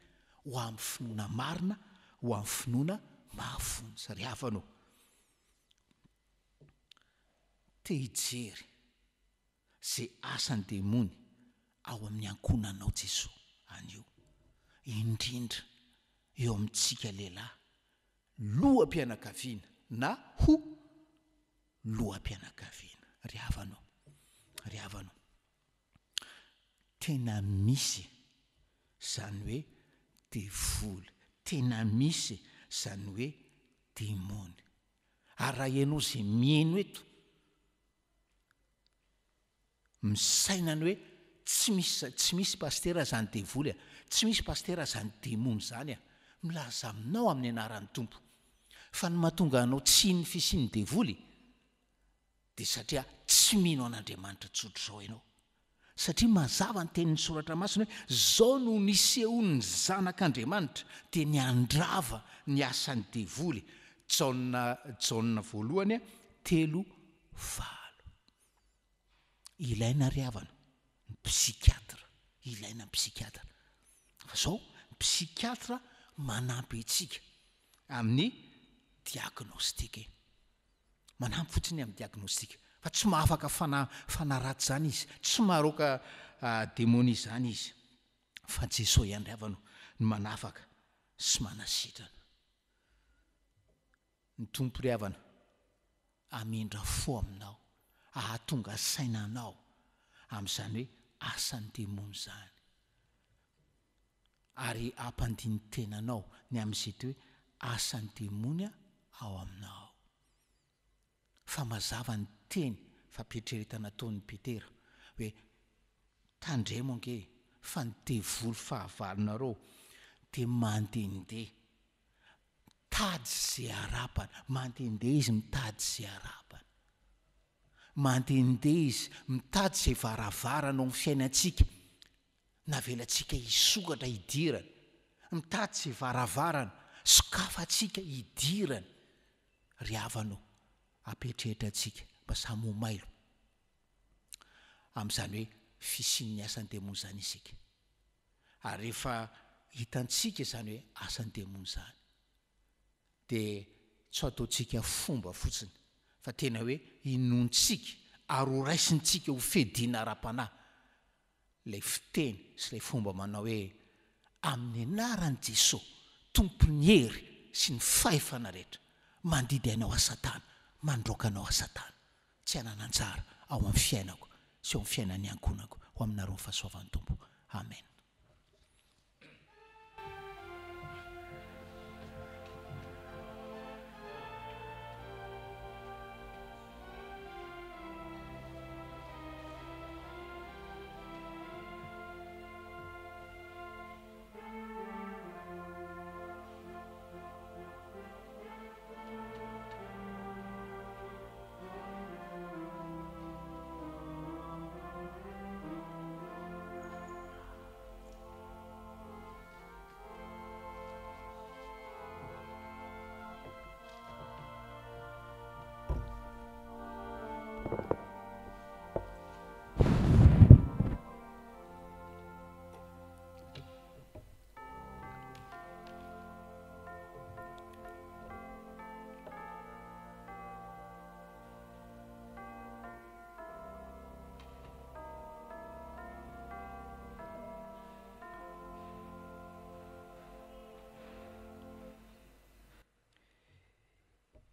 ho amin'ny finoana marina, ho amin'ny finoana mahavonjy. Ry havana ô, te hijery izay asan'ny demony ao amin'ny ankohonanao Jesoa anio, indrindra eo amintsika lehilahy loham-pianakaviana na ho loham-pianakaviana. Ry havana ô, ry havana ô, tena misy izany hoe devoly, tena misy izany hoe demony. Ary raha ianao izay mihaino eto, misaina ny hoe tsy misy tsy misy pasitera izany devoly a, tsy misy pasitera izany demony izany a, milaza aminao amin'ny anaran'ny Tompo fa ny mahatonga anao tsy hino ny fisian'ny devoly dia satria tsy mino an'Andriamanitra tsotr'izao ianao. Satria mazava ny tenin'ny Soratra Masina hoe izao no nisehoan'ny Zanak'Andriamanitra dia ny handrava ny asan'ny devoly, Jaona Jaona voalohany 3, 8. Ilaina ry havana ny psychiatre, ilaina ny psychiatre. Fa zao, ny psychiatre manampy antsika amin'ny diagnostic e. Manampy fotsiny amin'ny diagnostic. Fa tsy mahafaka fana, fanaratsy izany izy, tsy maharoaka demonia izany izy. Fa Jesoa ihany ry havana no manafaka sy manasitrana. Ny Tompo ry havana hamindra fo aminao, hahatonga saina anao amin'izany hoe asan'ny demony izany. Ary hampandini-tena anao ny amin'izay hoe asan'ny demony ao aminao. Fa mazava ny teny fampietreretana ataon'i Petera hoe tandremo ange fa ny devoly fahavalonareo dia mandehandeha Mitady ze harapany. Mandehandeha izy mitady ze harapany. Mandehandeha izy mitady ze varavarana ao amin'ny fiainantsika navelantsika hisokatra hidirany. Mitady ze varavarana sokafantsika hidirany. Ry havana ô, ampieritreritra antsika mba samy ho mailo amin'izany hoe fisian'ny asan'ny demony izany isika. Ary rehefa hitantsika izany hoe asan'ny demony izany, dia tsy ho ataontsika fomba fotsiny, fa tena hoe inoantsika ary ho raisintsika ho fiadiana ara-panahy ilay fiteny sy ilay fomba manao hoe, Amin'ny anaran'i Jesoa, Tompon'ny hery sy ny fahefana rehetra, mandidy anao aho Satana, mandroaka anao aho Satana. Tsy hanana anjara ao amin'ny fiainako sy eo amin'ny fiainan'ny ankohonako ho aminareo ny fahasoavan'ny Tompo. Amen.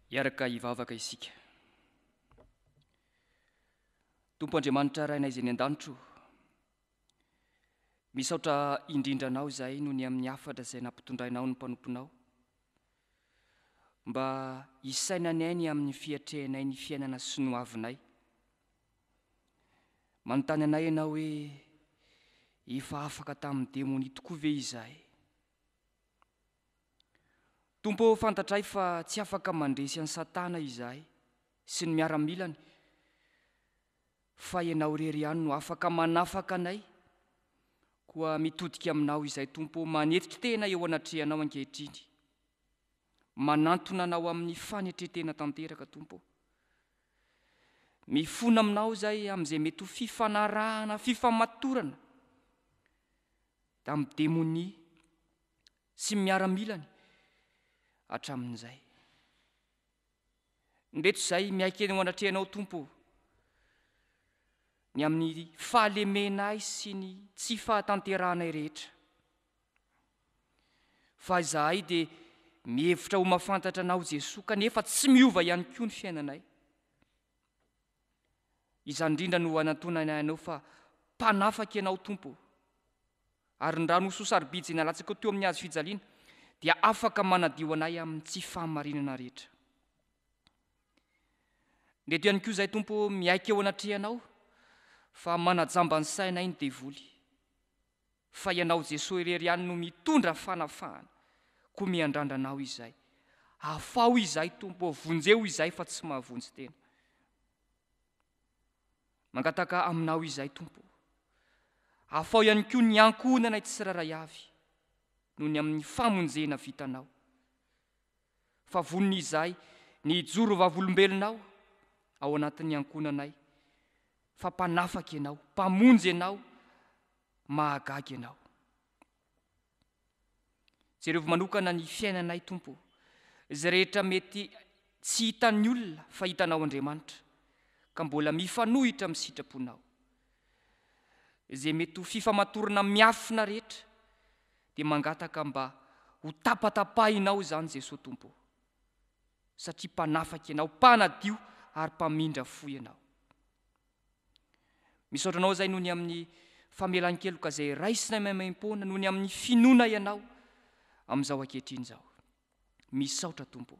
Hiaraka hivavaka isika. Tompo Andriamanitra Rainay izay any an-danitra o, Misaotra indrindra Anao izahay noho ny amin'ny hafatra izay nampitondrainao ny mpanomponao, mba hisainanay ny amin'ny fiatrehanay ny fiainana sy ny hoavinay. Manontany anay Ianao hoe, Efa afaka tamin'ny demonia tokoa ve izahay? Tompo ô, fantatray fa tsy afaka mandresy an'i Satana izahay sy ny miaramilany, fa Ianao irery ihany no afaka manafaka anay. Koa mitodika Aminao izahay Tompo ô, manetry tena eo anatrehanao ankehitriny. Manantona Anao amin'ny fanetren-tena tanteraka Tompo ô. Mifona Aminao izahay amin'izay mety ho fifanarahana, fifamatorana tamin'ny demonia sy ny miaramilany hatramin'izay. Ndreto izay miaiky eo anatrehanao Tompo ô, ny amin'ny fahalemenay sy ny tsy fahatanterahanay rehetra. Fa izahay dia mihevitra ho mahafantatra Anao Jesoa kanefa tsy miova ihany koa ny fiainanay. Izany indrindra no anantonanay Anao fa Mpanafaka Ianao Tompo ô. Ary ny rano soa sarobidy izay nalatsakao teo amin'ny hazo fijaliana dia afaka manadio anay amin'ny tsy fahamarinana rehetra. Ndreto ihany koa izahay Tompo ô miaiky eo anatrehanao fa manajamba ny sainay ny devoly. Fa Ianao Jesoa irery ihany no mitondra fanafahana, koa miandrandra Anao izahay. Afaho izahay Tompo ô, vonjeo izahay fa tsy mahavonjy tena. Mangataka Aminao izahay Tompo ô. Afaho ihany koa ny ankohonanay tsirairay avy noho ny amin'ny famonjena vitanao. Fa vonona izahay ny hijoro vavolombelonao ao anatin'ny ankohonanay fa mpanafaka Ianao, mpamonjy Ianao, mahagaga Ianao. Jerevo manokana ny fiainanay Tompo ô, izay rehetra mety tsy hitan'ny olona fa hitanao Andriamanitra, ka mbola mifanohitra amin'ny sitraponao. Izay mety ho fifamatorana miafina rehetra dia mangataka mba ho tapatapahinao izany Jesoa Tompo ô, satria mpanafaka Ianao, mpanadio ary mpamindra fo Ianao. Misaotra Anao izay noho ny amin'ny famelan-keloka izay raisinay maimaimpoana noho ny amin'ny finoana Ianao amin'izao ankehitriny izao. Misaotra Tompo ô.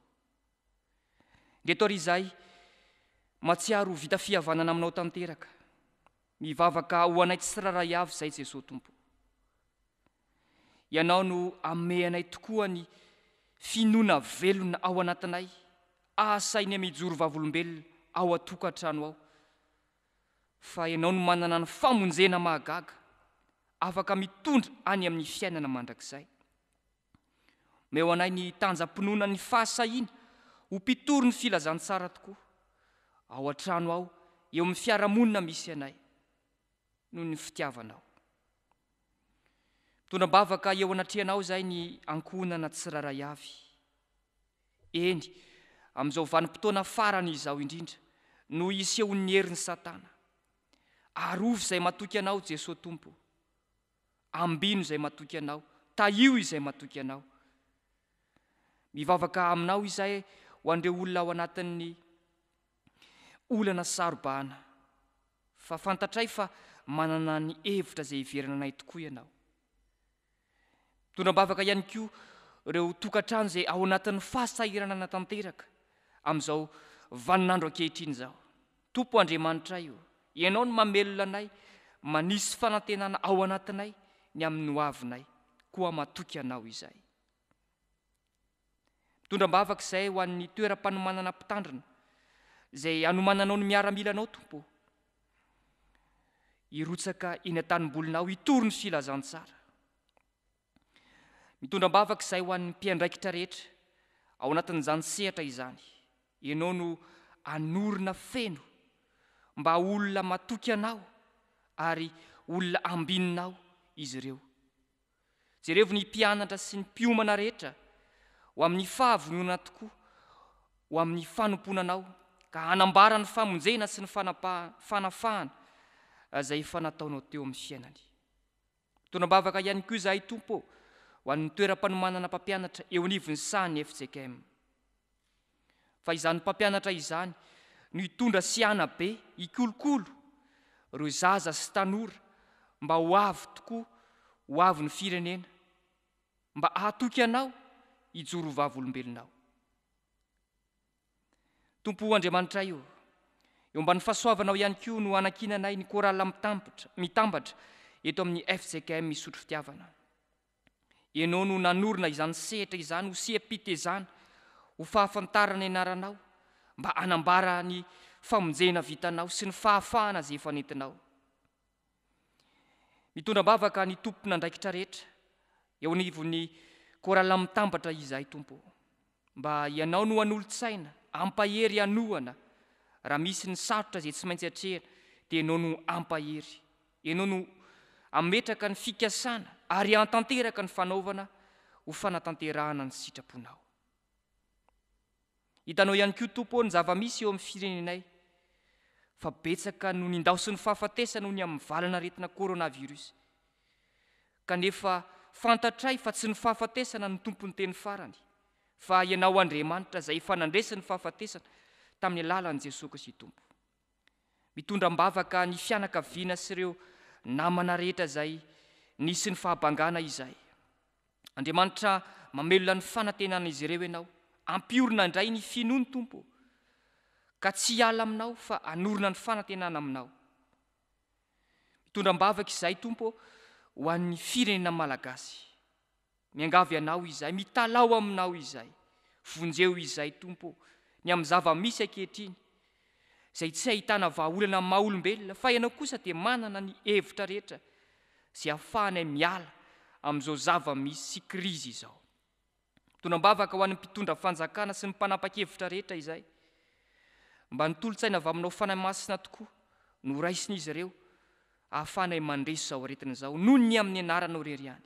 Ndreto ary izahay mahatsiaro ho vita fihavanana Aminao tanteraka. Mivavaka ho anay tsirairay avy izay Jesoa Tompo. Ianao no ameanay tokoa ny finoana velona ao anatinay, ahasainay mijoro vavolombelona ao an-tokantrano ao fa Ianao no manana ny famonjena mahagaga afaka mitondra any amin'ny fiainana mandrakizay. Omeo anay ny tanjam-pinoana ny fahasahiana ho mpitory ny filazantsara tokoa ao an-trano ao, eo amin'ny fiarahamonina misy anay, noho ny fitiavanao. Mitondra am-bavaka eo anatrehanao izahay ny ankohonana tsirairay avy. Eny, amin'izao vanim-potoana farany izao indrindra no hisehoan'ny herin'i Satana. Arovy izay matoky Anao, Jesoa Tompo. Ambino izay matoky Anao, tahio izay matoky Anao. Mivavaka Aminao izahay ho an'ireo olona ao anatin'ny olana saro-bahana, fa fantatray fa manana ny hevitra izay hiverina anay tokoa Ianao. Mitondra am-bavaka ihany koa ireo tokantrano izay ao anatin'ny fahasahiranana tanteraka amin'izao vaninandro ankehitriny izao. Tompo Andriamanitray o, Ianao no mamelona anay, manisy fanantenana ao anatinay ny amin'ny hoavinay, koa matoky Anao izahay. Mitondra am-bavaka izahay ho an'ny toeram-panomanana mpitandrina, izay anomananao ny miaramilanao, Tompo ô. Hirotsaka eny an-tanimbolinao hitory ny filazantsara. Mitondra am-bavaka izahay ho an'ny mpiandraikitra rehetra ao anatin'izany sehatra izany. Ianao no hanorina feno mba ho olona matoky Anao ary olona ambininao izy ireo. Jerevo ny mpianatra sy ny mpiomana rehetra ho amin'ny fahavononana tokoa ho amin'ny fanompoana Anao ka hanambara ny famonjena sy ny fanafahana izay efa nataonao teo amin'ny fiainany. Mitondra am-bavaka ihany koa izahay Tompo ô, ho an'ny toeram-panomanana mpampianatra eo anivon'ny sahan'ny fjkm. Fa izany mpampianatra izany no hitondra sy hanabe, hikolokolo ireo zaza sy tanora mba ho avy tokoa ho avin'ny firenena, mba hahatoky Anao, hijoro ho vavolombelonao. Tompo Andriamanitray ô, eo ambany fahasoavanao ihany koa no anankinanay ny chorale mitambatra mitambatra eto amin'ny fjkm Isotry Fitiavana. Ianao no nanorina izany sehatra izany ho seha-pitezana, ho fahafantarana ny anaranao, mba hanambara ny famonjena vitanao sy ny fahafahana izay efa nentinao. Mitondra am-bavaka ny tompon'andraikitra rehetra eo anivon'ny Chorale Mitambatra izahay Tompo ô. Mba Ianao no hanolo-tsaina, hampahery, hanohana. Raha misy ny sarotra izay tsy maintsy atrehina dia Ianao no hampahery. Ianao no hametraka ny fikasana ary hahatanteraka ny fanaovana ho fanatanterahana ny sitraponao. Hitanao ihany koa Tompo ô ny zava-misy eo amin'ny firenenay fa betsaka no nindaosin'ny fahafatesana noho ny amin'ny valan'aretina coronavirus. Kanefa fantatray fa tsy ny fahafatesana no tompon'ny teny farany fa Ianao Andriamanitra izay efa nandresy ny fahafatesana tamin'ny alalan'i Jesoa Kristy Tompo. Mitondra am-bavaka ny fianakaviana sy ireo namana rehetra izay nisy ny fahabangana izay. Andriamanitra mamelona ny fanantenan'izy ireo Ianao, ampiorina indray ny finoany Tompo ô, ka tsy hiala Aminao fa hanorina ny fanantenana Aminao. Mitondra am-bavaka izahay Tompo ô ho an'ny firenena Malagasy. Miangavy Anao izahay, mitalaho Aminao izahay. Vonjeo izahay Tompo ô, ny amin'ny zava-misy ankehitriny, izay tsy ahitana vahaolana amin'ny maha olombelona, fa Ianao kosa dia manana ny hevitra rehetra izay ahafahanay miala amin'izao zava-misy sy krizy izao. Tonam-bavaka ho an'ny mpitondra fanjakana sy ny mpanapa-kevitra rehetra izay. Mba ny tolo-tsaina avy aminao Fanahy Masina tokoa no raisin'izy ireo ahafahanay mandresy izao aretina izao noho ny amin'ny anaranao irery ihany.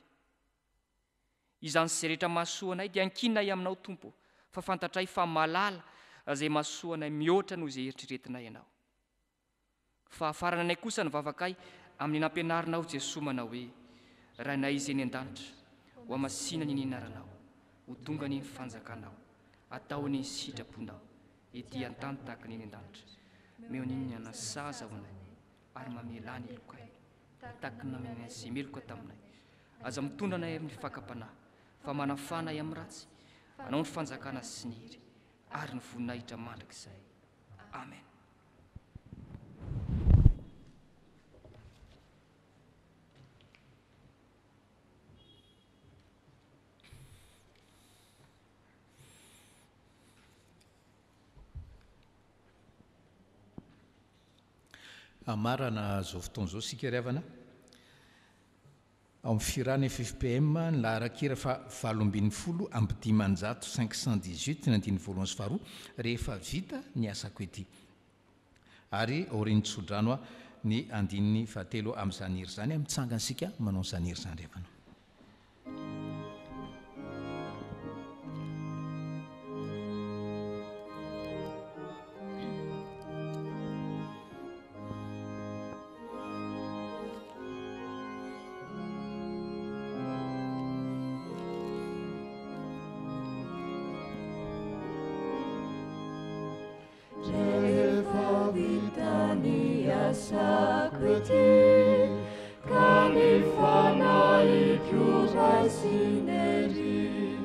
Izany sy izay rehetra mahasoa anay dia ankininay aminao Tompo fa fantatray fa mahalala izay mahasoa anay mihoatra noho izay eritreretinay Ianao. Fa farananay kosa ny vavakay amin'ny nampianarinao Jesoa manao hoe, Rainay izay any an-danitra, ho hamasina anie ny anaranao, ho tonga anie ny fanjakanao, atao anie ny sitraponao, ety an-tany tahaka ny any an-danitra. Omeo anie ny hanasaza ho anay, ary mamelà ny helokay, tahaka ny namelanay izay meloka taminay. Aza mitondra anay amin'ny fakam-panahy, fa manafà anay amin'ny ratsy, Anao ny fanjakana sy ny hery ary ny voninahitra mandrakizay. Amen. Hamarana izao fotoana izao isika ry havana. Ao amin'ny Firana ffpm, ny laharan-kira faha 518, 518, ny andininy voalohany sy faharoa, rehefa vita ny asako ety. Ary aorian'ny tsodrano ny andininy fahatelo amin'izany hira izany, mitsangana isika manao an'izany hira izany ry havana. Rehefa vita ny asako ety, ka ny fanahiko raisina ery,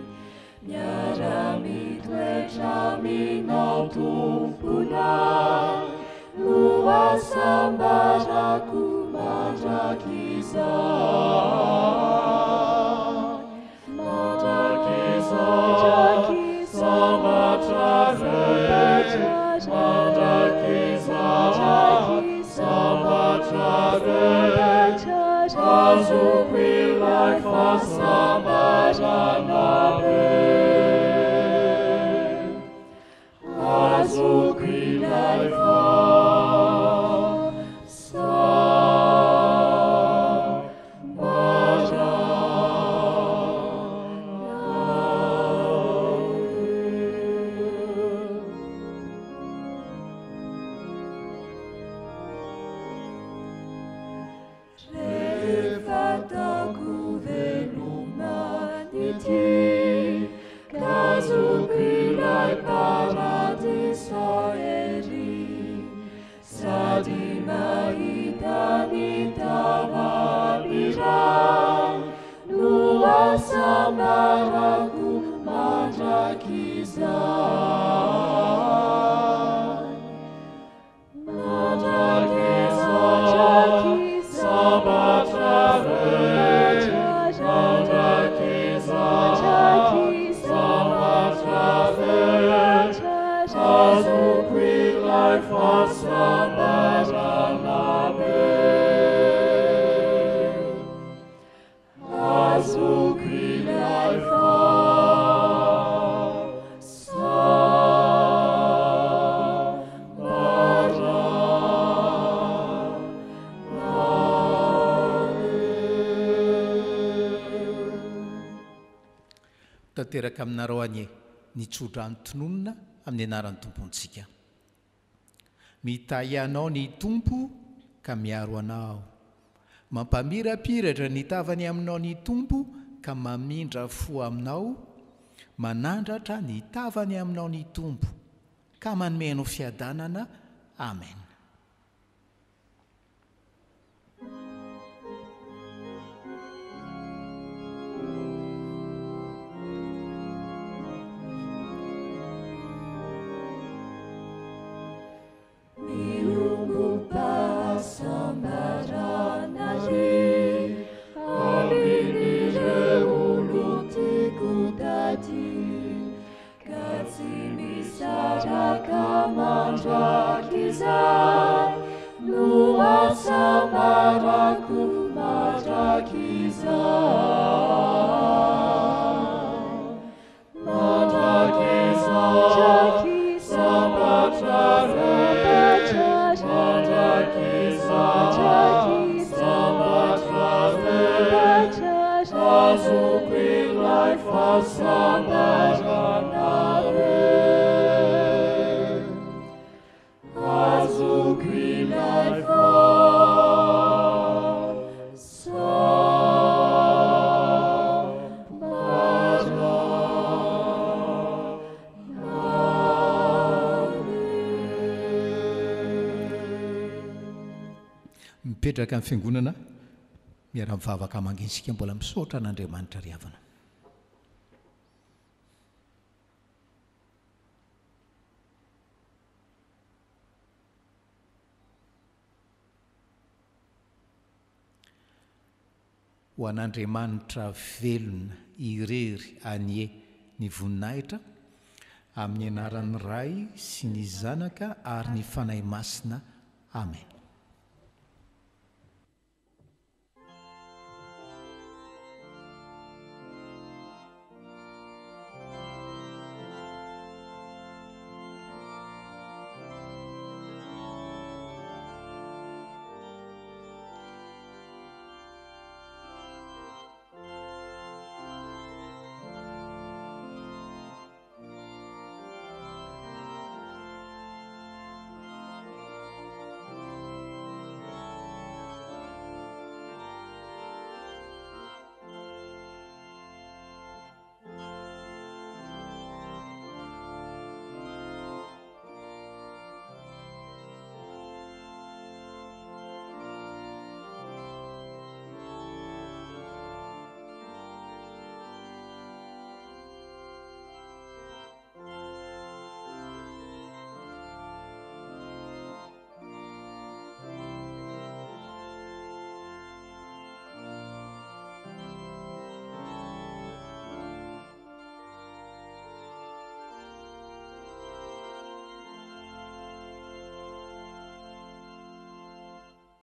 miara-mitoetra aminao Tomponay, no hasambarako mandrakizay. Mandrakizay, sambatra re, mandrakizay, sambatra re, azoko ilay fahasambarana be. Azoko ilay fahasambarana be. Rehefa ataoko veloma Fahasambarana be. Azoko ilay fahasambarana be. Tanteraka aminareo anie ny tsodrano tononina amin'ny anaran'ny Tompontsika. Mitahy anao ny Tompo ka miaro anao. Mampamirapiratra ny tavany aminao ny Tompo ka mamindra fo aminao, manandratra ny tavany aminao ny Tompo ka manome anao fiadanana. Amen. Miombom-pahasambarana re amin'ireo olon-tiako taty. Ka tsy misaraka mandrakizay no hasambarako mandrakizay. Mandrakizay, sambatra re, mandrakizay, sambatra re, azoko ilay fahasambarana be. Azoko ilay fahasambarana be. Mipetraka ny fiangonana miara-mivavaka mangina isika mbola misaotra an'Andriamanitra ry havana. Ho an'Andriamanitra velona irery anie ny voninahitra, amin'ny anaran'ny Ray sy ny Zanaka ary ny Fanahy Masina. Amen.